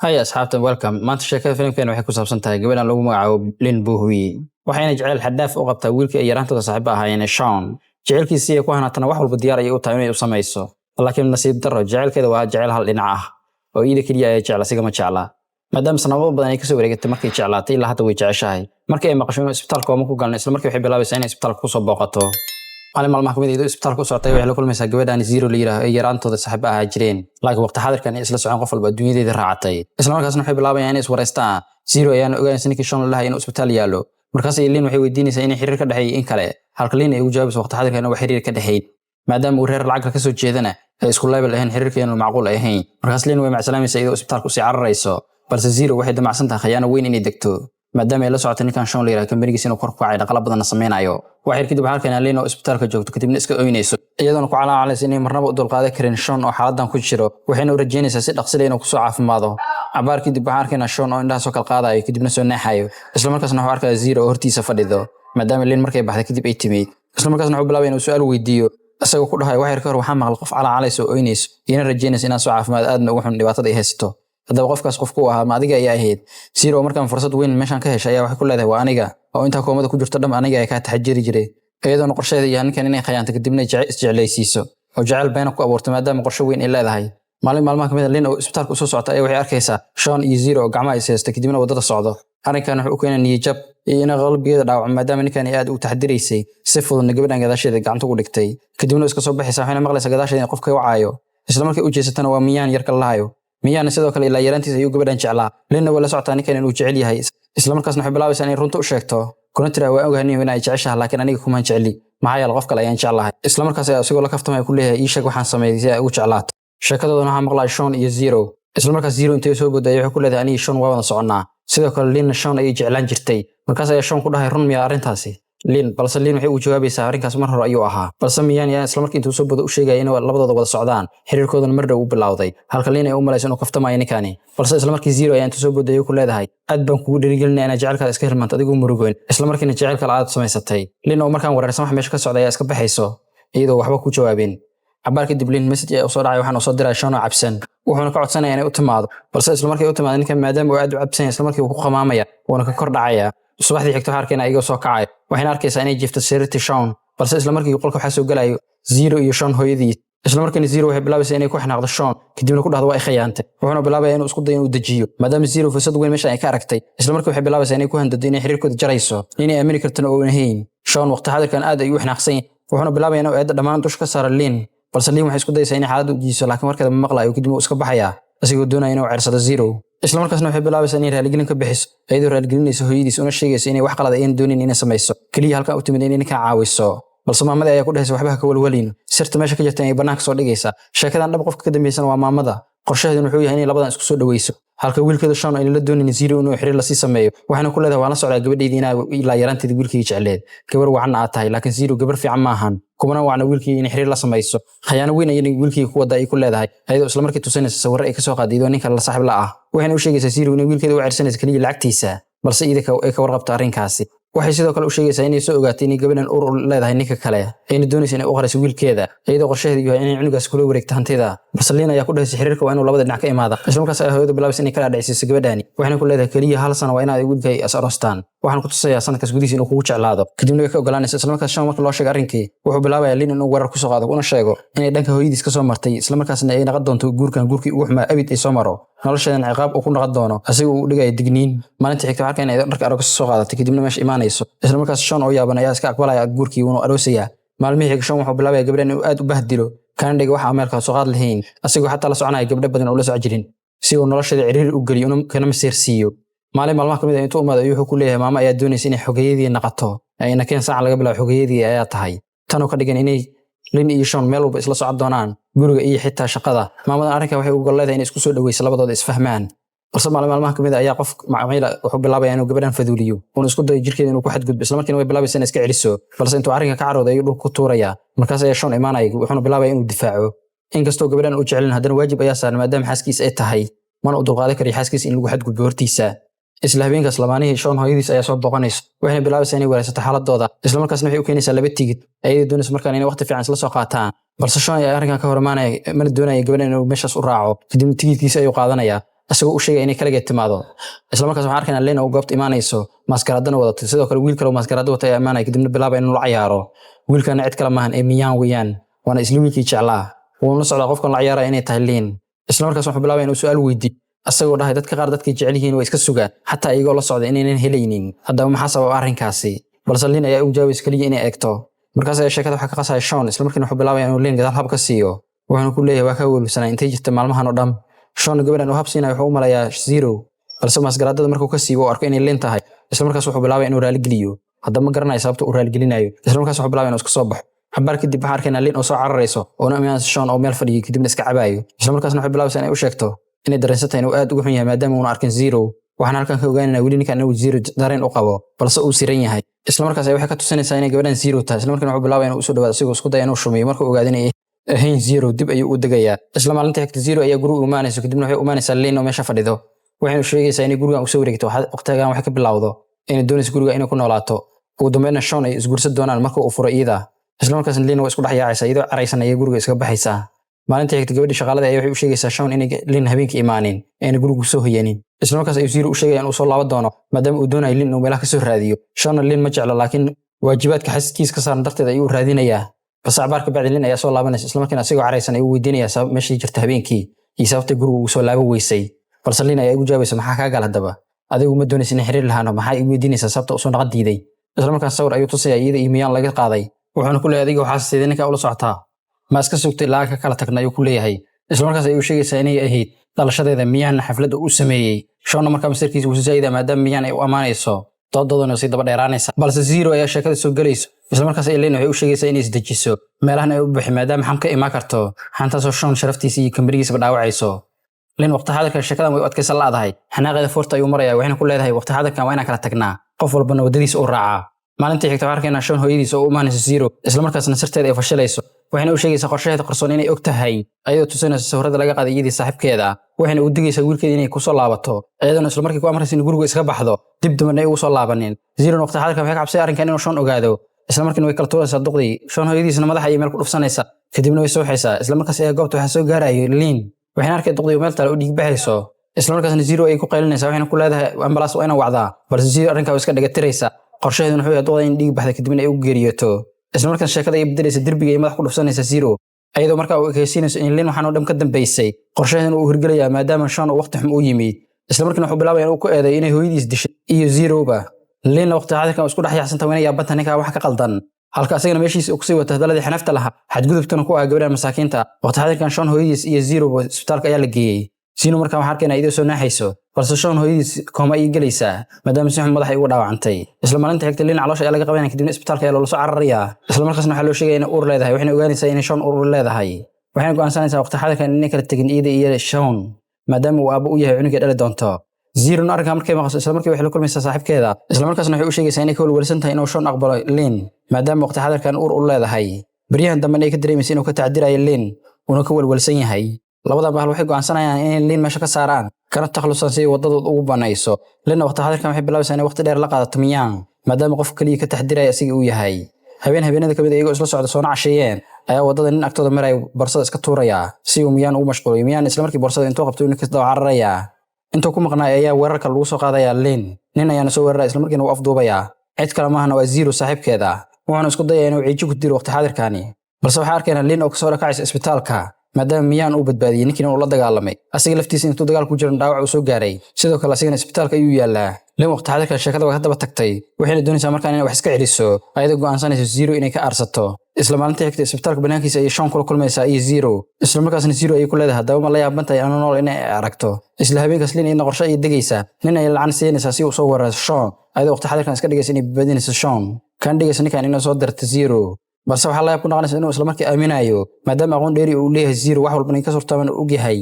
Hi asxaabta, welcome. Maanta sheekada filimkeena waxay ku saabsan tahay gabadhan lagu magacaabo Lin Bohui. Waxayna jeceyl xad dhaaf u qabtaa wiilkii ay yaraantooda saaxiibo ahaayeen ee Sean. Jecelkiisii ay ku hanaatana wax walba diyaar ayay u tahay inay u samayso. Laakiin nasiib darro, jecelkeeda waa jecel hal dhinac ah oo iyada keliya ayaa jecel, asiga ma jecla. Maadaama sanado badan ay kasoo wareegatay markay jeclaatay, ilaa hadda way jeceshahay. Markii ay maqasho inuu isbitaalka kooma ku galna, isla markii waxay bilaabaysaa inay isbitaalka kusoo booqato. Maalin maalmaha kamid ah, iyadoo isbitaalka u socotay, waxay la kulmaysaa gabadhan Zero la yidhaaho ay yaraantooda saaxiibo ahaa jireen, laakiin waqti xaadirkan ay isla socon, qof walba adduunyadeeda raacatay. Isla markaasna waxay bilaabayaan inay iswareystaan. Zero ayaana ogaanaysa ninkii Sean la dhahay inuu isbitaal yaallo. Markaas ay Lin waxay weydiinaysaa inay xiriir ka dhexeeyo in kale, halka Lin ay ugu jawaabayso waqti xaadirkan inuu wax xiriir ka dhexeyn, maadaama uu reer lacag kasoo jeedana ay isku level ahayn, xiriirkeenu macquul ay ahayn. Markaas Lin way macsalaamaysaa iyadoo isbitaalka usii cararayso, balse Zero waxay damacsan tahay khayaano weyn inay degto, maadaama ay la socotay ninkan Sean la yidhaha kambanigiisa inuu kor ku kacay, dhaqaale badanna sameynayo. Wax yar kadib waxaa arkaynaa Lin oo isbitaalka joogto, kadibna iska oynayso, iyadoona ku calaacalaysa inay marnaba u dulqaadan karin Sean oo xaaladan ku jiro, waxayna u rajeynaysaa si dhaqsi leh inuu kusoo caafimaado. Cabaar kadib waxaan arkaynaa Sean oo indhaha soo kala qaadayo, kadibna soo naaxayo. Isla markaasna wuxuu arkaya Zero oo hortiisa fadhido, maadaama Lin markay baxday kadib ay timid. Isla markaasna wuxuu bilaabay inuu su'aal weydiiyo, isagoo ku dhahayo: "Wax yar ka hor waxaa maqlay qof calaacalaysa oo oynayso, iyana rajeynaysa inaan soo caafimaad, aadna ugu xun dhibaatada ay haysato. Haddaba qofkaas qofku ahaa ma adiga ayaa ahayd?" Zero oo markaan fursad weyn meeshan ka heshay ayaa waxay ku leedahay: "Waa aniga oo intaa koomada ku jirto dham aniga ay kaa taxajiri jiray," iyadoona qorsheeda yahay ninkan inay khayaanto, kadibna isjeclaysiiso oo jecel beena ku abuurto, maadaama qorshe weyn ay leedahay. Maalin maalmaha kamid a, Lin oo isbitaalka usoo socota ayaa waxay arkaysaa Sean iyo Zero oo gacmaha is haysta, kadibna waddada socdo. Arrinkan wuxuu u keenay niyajab iyo inay qalbigeeda dhaawaco, maadaama ninkan ay aad u taxadiraysay, si fududna gabadhan gadaasheeda gacanta ugu dhigtay. Kadibna iska soo baxaysa, waxayna maqlaysaa gadaasheeda in qofka wacaayo. Isla markay u jeesatana waa Miyaan yarka lahayo. Miyaana sidoo kale ilaa yaraantiisa ayuu gabadhan jeclaa. Linna way la socotaa ninkan inuu jecel yahay. Isla markaasna waxay bilaabaysaa inay runta u sheegto, kuna tiraa: "Waan ogahay nin inay jeceshaha, laakiin aniga kumaan jecli, maxaa yeele qof kale ayaan jeclahay." Isla markaas ayaa isagoo la kaftamaya ku leeyahay: "Ii sheeg waxaan sameeyay si ay ugu jeclaato." Sheekadoodana waxaa maqlaya Sean iyo Zero. Isla markaas Zero intay soo boodaya waxay ku leedahay: "Aniga Sean waa wada soconnaa, sidoo kale Linna Sean ayay jeclaan jirtay." Markaas ayaa Sean ku dhahay: "Run miyaa arrintaasi, Lin?" Balse Lin waxay ugu jawaabaysaa arrinkaas mar hore ayuu ahaa. Balse Miyaan yaa isla markii intuu soo bodo u sheegaya inay labadooda wada socdaan, xiriirkoodana mar dhow u bilowday, halka Lin ay u malayso inuu kaftamayo ninkani. Balse isla markii Zero ayaa intuu soo bodayay ku leedahay: "Aad baan kugu dhiirigelinaya inaad jecelkaada iska hilmaanto adigoo murugoyn, isla markiina jecel kale aad samaysatay." Lin oo markaan wareersan wax meesha ka socda ayaa iska baxayso iyadoo waxba ku jawaabin. Cabaar kadib Lin message ayaa usoo dhacay, waxaana usoo diray Sean oo cabsan, wuxuuna ka codsanaya inay u timaado. Balse isla markay u timaado, ninkan maadaama uu aad u cabsan yahay, isla markii uu ku qamaamaya, wuuna ka kor dhacaya. Subaxdii xigta waxaa arkayna ayagoo soo kacay, waxayna arkaysaa inay jiifto sariirtii Sean. Balse isla markii qolka waxaa soo galayo Zero iyo Sean hooyadii. Isla markiina Zero waxay bilaabaysaa inay ku xanaaqdo Sean, kadibna ku dhahdo: "Waa i khayaantay." Wuxuuna bilaabaya inuu isku dayo inuu dejiyo, maadaama Zero fursad weyn meesha ay ka aragtay. Isla markii waxay bilaabaysaa inay ku handado inay xiriirkooda jarayso, inay aamini kartana oon ahayn. Sean waqti xaadirkan aad ayuu u xanaaqsan yahay, wuxuuna bilaabaya inuu eedda dhammaan dusha ka saaro Lin. Balse Lin waxay isku dayaysaa inay xaaladda u dejiso, laakiin warkeeda ma maqlayo. Kadib wuu iska baxayaa isagoo doonaya inuu ceersado Zero. Isla markaasna waxay bilaabaysaa inay raaligelin ka bixiso, iyadoo raaligelinaysa hooyadiis, una sheegaysa inay wax qalad ayan doonin inay samayso, keliya halkan u timid inay ninkan caawiso. Balse maamadii ayaa ku dhehaysa: "Waxba ha ka walwalin, sirta meesha ka jirta inay bannaanka soo dhigaysa. Sheekadan dhab qofka ka dambeysana waa maamada. Qorshaheeduna wuxuu yahay inay labadan isku soo dhaweyso," halka wiilkeeda Sean ayna la doonayn Zero inuu xiriir lasii sameeyo. Waxayna ku leedahay: "Waan la socdaa gabadheydii inaa ilaa yaraanteeda wiilkayga jecleed, gabar wacanna aad tahay, laakiin Zero gabar fiican ma ahan, kumana wacna wiilkayga inay xiriir la samayso. Khayaano weyn ayayna wiilkayga ku wada," ay ku leedahay, ayadoo isla markii tusinaysa sawirro ay kasoo qaaday iyadoo ninka la saaxiib la ah. Waxayna u sheegaysaa Zero inay wiilkeeda u cersanaysa keliya lacagtiisa, balse iyada ay ka warqabto arrinkaasi. Waxay sidoo kale u sheegaysaa inay soo ogaatay inay gabadhan uur u leedahay ninka kale, ayna doonaysa inay u qarayso wiilkeeda, iyadoo qorshaheedu yahay inay cunugaas kula wareegto hantida. Balse Liin ayaa ku dhahaysa: "Xiriirka waa inuu labada dhinac ka imaada." Isla markaas ayaa hooyadu bilaabaysa inay kala dhacsiiso gabadhani, waxayna ku leedahay: "Keliya hal sano waa inaad wiilka is aroostaan. Waxaan ku tusayaa sanadkaas gudihiisa inuu kugu jeclaado." Kadibna way ka ogolaanaysa. Isla markaas Sean marka loo sheego arrinkii, wuxuu bilaabayaa Liin inuu weerar kusoo qaado, una sheego inay dhanka hooyadiis kasoo martay, isla markaasna ay naqon doonto guurkan guurkii ugu xumaa abid ay soo maro, nolosheedana ciqaab uu ku noqon doono, asiga uu dhigaya digniin. Maalinta xigta waxaa arkayna dharka aroos soo qaadatay, kadibna meesha imaanayso. Isla markaas Sean oo yaaban ayaa iska aqbalaya guurkii, wuuna aroosayaa. Maalmihii xiga Sean wuxuu bilaabaya gabadhan inuu aad u bahdilo, kana dhiga wax aan meelka soo qaad lahayn, asigoo xataa la soconaya gabdho badan oo la soco jirin, si uu nolosheeda ciriiri u geliyo kana maseersiiyo. Maalin maalmaha kamid ah intuu umaado ayuu wuxuu ku leeyahay: "Maamo ayaa doonaysa inay xogayadii naqato, ayna keen saacan laga bilaabo xogayadii ayaa tahay." Tanoo ka dhigan inay Lin iyo Sean meel walba isla socon doonaan, guriga iyo xitaa shaqada. Maamadan arrinkan waxay u gol leedahay inay isku soo dhaweyso, labadooda isfahmaan. Balse maalin maalmaha kamid ah ayaa qof macmiila wuxuu bilaabaya inuu gabadhan faduuliyo, uuna isku dayo jirkeeda inuu ku xadgudbo. Isla markiina way bilaabaysa inay iska celiso, balse intuu arrinka ka carooday ayuu dhulka ku tuuraya. Markaas ayaa Sean imaanaya, wuxuuna bilaabaya inuu difaaco. Inkastoo gabadhan uu jecelin, haddana waajib ayaa saaran maadaama xaaskiisa ay tahay, mana u dulqaadan karayo xaaskiisa in lagu xadgudbo hortiisa. Isla habeenkaas lamaanihii Sean hooyadiis ayaa soo booqanayso, waxayna bilaabaysaa inay wareysato xaaladooda. Isla markaasna waxay u keenaysaa laba tigid, ayadoo doonaysa markaan inay waqti fiican isla soo qaataan. Balse Sean ayaa arrinkan ka hor imaanaya, mana doonaya gabadhan inuu meeshaas u raaco. Kadibna tigidkiisa ayuu qaadanayaa. Isagoo u sheegaya inay kaligeed timaado. Isla markaas waxaan arkaynaa Lin oo goobta imaanayso, maaskaraadana wadato. Sidoo kale wiil kale oo maaskaraada wata ayaa imaanaya, kadibna bilaabaya inuu la cayaaro. Wiilkana cid kale maahan ee Miyaan weeyaan, waana isla wiilkii jeclaa. Wuuna la socdaa qofkan la ciyaaraya inay tahay Lin. Isla markaas wuxuu bilaabaya inuu su'aal weydiiyo, asagoo dhahay dadka qaar dadkay jecel yihiin way iska sugaan, xataa iyagoo la socda inaynan helaynin. Haddaba maxaa sababa arrinkaasi? Balse Lin ayaa ugu jawaabaysa keliya inay eegto. Markaas ayaa sheekada waxaa ka qasaya Sean. Isla markiina wuxuu bilaabaya inuu Lin gadaal hab ka siiyo, wuxuuna ku leeyahay waa kaa welwelsanaa intay jirta maalmahan oo dhan. Sean gabadhan uu hab siinayo wuxuu u malayaa Zero, balse masgaraadada markuu ka siibo uu arko inay Lin tahay. Isla markaas wuxuu bilaabaya inuu raaligeliyo. Haddaba ma garanayo sababta uu raaligelinayo. Isla markaas wuxuu bilaabaya inuu iska soo baxo. Xabaar kadib waxaan arkaynaa Lin oo soo cararayso oona imaanaysa Sean oo meel fadhiyay, kadibna iska cabaayo. Isla markaasna waxay bilaabaysaa inay u sheegto inay dareensan tahay inuu aad uga xun yahay maadaama uuna arkin Zero. Waxaan halkan ka ogaanaynaa weli ninkan inuu Zero dareen u qabo, balse uu siran yahay. Isla markaas ay waxay ka tusinaysaa inay gabadhan Zero tahay. Isla markaana wuxuu bilaabaya inuu usoo dhawaado, isagoo isku daya inuu shumiyo. Markuu ogaado inay ahayn Zero, dib ayuu u degayaa. Isla maalinta xigta Zero ayaa guriga u imaanayso, kadibna waxay u imaanaysaa Lin oo meesha fadhido. Waxaynu sheegaysaa inay gurigan usoo wareegto waqtigan waxay ka bilowdo, inay doonayso guriga inay ku noolaato. Ugu dambeynna Sean ay isguursan doonaan marka uu furo iyada. Isla markaasna Lin waa isku dhex yaacaysaa, iyadoo caraysan ayay guriga iskaga baxaysaa. Maalinta xigta gabadhii shaqaalada ayaa waxay u sheegaysaa Sean inay Lin habeenkii imaanin, ayna guriga kusoo hoyanin. Isla markaas ayuu Zero u sheegaya inuu soo laaban doono, maadaama uu doonayo Lin inuu meelaha kasoo raadiyo. Seanna Lin ma jeclo, laakiin waajibaadka xaskiis ka saaran darteed ayuu u raadinayaa. Balse cabaar ka bacdi Lin ayaa soo laabanaysa. Isla markiina asigoo caraysan ayuu weydiinayaa sabab meeshii jirta habeenkii iyo sababta guriga ugu soo laaban weysay. Balse Lin ayaa ugu jawaabaysa, maxaa kaa gal haddaba? Adigu ma doonaysa in xiriir lahaano? Maxaa igu weydiinaysaa sababta usoo naqan diiday? Isla markaas sawir ayuu tusaya iyada iyo Miyaan laga qaaday, wuxuuna ku leeyahay adiga waxaa sidee ninka ula socotaa? Ma iska sugtay lacag ka kala tagna? Ayuu ku leeyahay. Isla markaas ayuu sheegaysaa inay ahayd dhalashadeeda Miyaan xafladda u sameeyey. Seanna markaa masirkiisa wuu saayida, maadaama Miyaan ay u ammaanayso, doodoodana sii daba dheeraanaysa. Balse Zero ayaa sheekada soo gelayso. Isla markaas ay Lin waxay u sheegaysaa inay isdejiso, meelahan ay u bixi maadaama xam ka imaan karto, xantaasoo Sean sharaftiisa iyo kambanigiisaba dhaawacayso. Lin waqti xaadirkan sheekadan way u adkaysan la'dahay. Xanaaqeeda foorta ayuu maraya, waxayna ku leedahay waqti xaadirkan waa inaan kala tagnaa, qof walbana waddadiisa u raacaa. Maalintii xigta waxaan arkaynaa Sean hooyadiisa oo u imaanaysa Zero. Isla markaasna sirteeda ay fashilayso, waxayna u sheegaysaa qorshaheeda qarsoon inay og tahay, ayadoo tusinaysa sawirada laga qaaday iyadii saaxiibkeeda. Waxayna u digaysaa wiilkeeda inay kusoo laabato, iyadana isla markii ku amraysa in guriga iska baxdo, dib dambana ay ugu soo laabanin. Zero waqti xaadirkan waxay ka cabsay arrinkan inuu Sean ogaado. Isla markiina way kala tuuraysaa duqdii. Sean hooyadiisna madaxa ayay meel ku dhufsanaysaa, kadibna way sooxaysaa. Isla markaas ayaa goobta waxaa soo gaarayo Lin, waxayna arkay duqdii meel taale u dhiig baxayso. Isla markaasna Zero ay ku qaylinaysaa, waxayna ku leedahay ambalaas waa inaan wacdaa. Balse Zero arrinkaa way iska dhagatiraysaa. Qorshaheeduna wuxuu yahay duqda in dhiig baxda, kadibna ay u geeriyoto. Isla markaas sheekada ay bedelaysa, derbiga ay madax ku dhufsanaysa Zero, ayadoo markaa uu ekaysiinayso in Lin waxaan oo dhan ka dambaysay. Qorshaheeduna uu hirgelayaa maadaama Sean uu waqti xum u yimid. Isla markiina wuxuu bilaabaya inuu ku eedeeyo inay hooyadiis dishay iyo Zeroba. Linna waqti xaadirkan isku dhex yaacsan tahay, wayna yaabanta ninkaa wax ka qaldan, halka asagana meeshiisa uu kusii wata hadaladii xanafta lahaa, xadgudubtana ku ah gabadhan masaakiinta. Waqti xaadirkan Sean hooyadiis iyo Zeroba isbitaalka ayaa la geeyey. Zero markaa waxaan arkaynaa iyadoo soo naaxayso, balse Sean hooyadiis kooma ayay gelaysaa maadaama si xun madaxa ay uga dhaawacantay. Isla maalinta xigta Lin caloosha ayaa laga qabanaya, kadibna isbitaalka ayaa loola soo cararayaa. Isla markaasna waxaa loo sheegaya inay uur leedahay. Waxayna ogaanaysaa inay Sean uur leedahay, waxayna go'aansanaysaa waqti xaadirkan inay kala tegin iyada iyo Sean, maadaama uu aabbo u yahay cunugay dhali doonto. Zerona arrinkaa markay maqasho, isla markii waxay la kulmaysaa saaxiibkeeda. Isla markaasna waxay u sheegaysaa inay ka welwelsan tahay inuu Sean aqbalo Lin, maadaama waqti xaadirkan uur u leedahay. Baryahan dambena ay ka dareemaysa inuu ka tacdirayo Lin, uuna ka welwelsan yahay. Labada bahal waxay go'aansanayaan inay Lin meesha ka saaraan, kana takhalusaan si ay waddadood ugu banayso. Linna waqti xaadirkan waxay bilaabaysaa inay waqti dheer la qaadato Miyaan, maadaama qof kaliya ka taxdiraya asiga uu yahay. Habeen habeenada kamid iyagoo isla socda soona casheeyeen ayaa waddada nin agtooda maraya borsada iska tuuraya si uu Miyaan ugu mashquuliyo. Miyaan isla markii borsada intuu qabto inuu ka daba cararayaa. Intuu ku maqnaay ayaa weerarka lagu soo qaadayaa Lin. Nin ayaana soo weeraraya, isla markiina uu afduubayaa. Cid kale maahana, waa Zero saaxiibkeeda, wuxuuna isku dayaa inuu ciijo ku dilo waqti xaadirkaani. Balse waxaa arkaynaa Lin oo kasoo dhakacaysa isbitaalka, maadaama Miyaan uu badbaadiyey ninkiina uu la dagaalamay. Asiga laftiisa intuu dagaal ku jiran dhaawac uu soo gaaray. Sidoo kale asigana isbitaalka ayuu yaalaa. Lin waqti xaadirka sheekada waa ka daba tagtay, waxayna doonaysaa markaan inay wax iska celiso, ayadoo go'aansanaysa Zero inay ka aarsato. Isla maalinta xigta isbitaalka banaankiisa ayay Sean kula kulmaysaa iyo Zero. Isla markaasna Zero ayay ku leedahay haddaba ma la yaaban tahay anoo nool inay aragto? Isla habeenkaas Lin iyadna qorshe ayay degaysaa. Nin ayay lacag siinaysaa si uu soo weeraro Sean, ayadoo waqti xaadirkan iska dhigaysa inay badbaadinayso Sean, kan dhigaysa ninkan inuu soo dirto Zero. Balse waxaa la yaab ku noqonaysa inuu isla markii aaminayo, maadaama aqoon dheeri uu leeyahay Zero, wax walbana in ka suurtaaban uu ogyahay.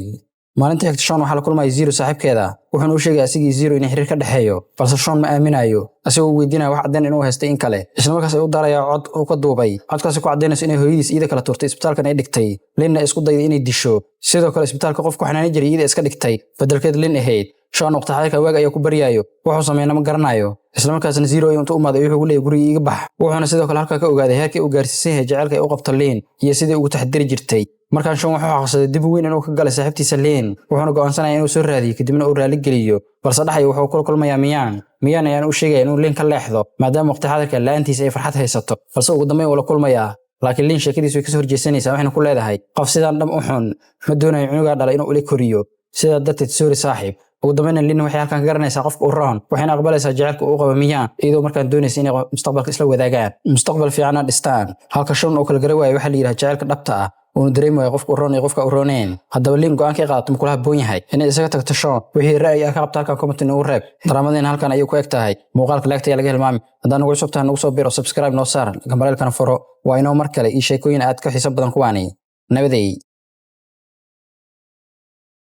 Maalinta xigta Sean waxaa la kulmaya Zero saaxiibkeeda, wuxuuna u sheegaya asigii Zero inay xiriir ka dhexeeyo. Balse Sean ma aaminayo, asagoo weydiinaya wax caddeyn inuu haystay in kale. Isla markaas ay u daraya cod uu ka duubay, codkaasi ku caddeynayso inay hooyadiis iyada kala tuurtay, isbitaalkan ay dhigtay, Linna isku dayday inay disho. Sidoo kale isbitaalka qof ku xanaani jiray iyada iska dhigtay, bedelkeed Lin ahayd. Sean waqti xaadirka waag ayaa ku baryaayo, wuxuu sameeyna ma garanayo. Islamarkaasna Zero intuu umaaday wuxuu ku leeyahay, "Guriga iga bax." Wuxuuna sidoo kale halkaa ka ogaaday heerkii uu gaarsiisan yahay jaceylka ay u qabto Liin iyo sidii ugu taxadiri jirtay. Markaan Shawn wuxuu xaqsaday dib weyn inuu ka galay saaxiibtiisa Liin, wuxuuna go'aansanaya inuu soo raadiyo, kadibna uu raali geliyo. Balse dhaxay wuxuu kula kulmayaa Miyaan. Miyaan ayaan u sheegaya inuu Liin ka leexdo, maadaama waqti xadirka la'aantiisa ay farxad haysato. Balse ugu dambeyn wuu la kulmayaa, laakiin Liin sheekadiisu way kasoo horjeesanaysaa, waxayna ku leedahay, "Qof sidaan dham u xun ma doonayo cunugaa dhalay inuu ila koriyo, sidaa darteed sorry, saaxiib." Ugu dambeynna Lin waxay halkan ka garanaysaa qofka u roon, waxayna aqbalaysaa jaceylka uu qabo Miyaan, iyadoo markaan doonaysa inay mustaqbalka isla wadaagaan, mustaqbal fiicana dhistaan, halka Shawn uu kala gara waayo waxaa la yidhaha jaceylka dhabta ah, uuna dareemi waayo qofka u roon iyo qofka u rooneen. Haddaba Lin go'aan ka qaadato ma kula habboon yahay inay isaga tagto Shawn? Wixii ra'yi ah ka qabta halkan comment inoogu reeb. Daraamadeena halkan ayuu ku eg tahay. Muuqaalka like-ta ayaa laga hilmaami. Haddaan nagu cusub tahay, nagu soo biro, subscribe noo saar, gambaleelkana furo. Waa inoo mar kale iyo sheekooyin aad ka xiiso badan kuwaani. Nabadey.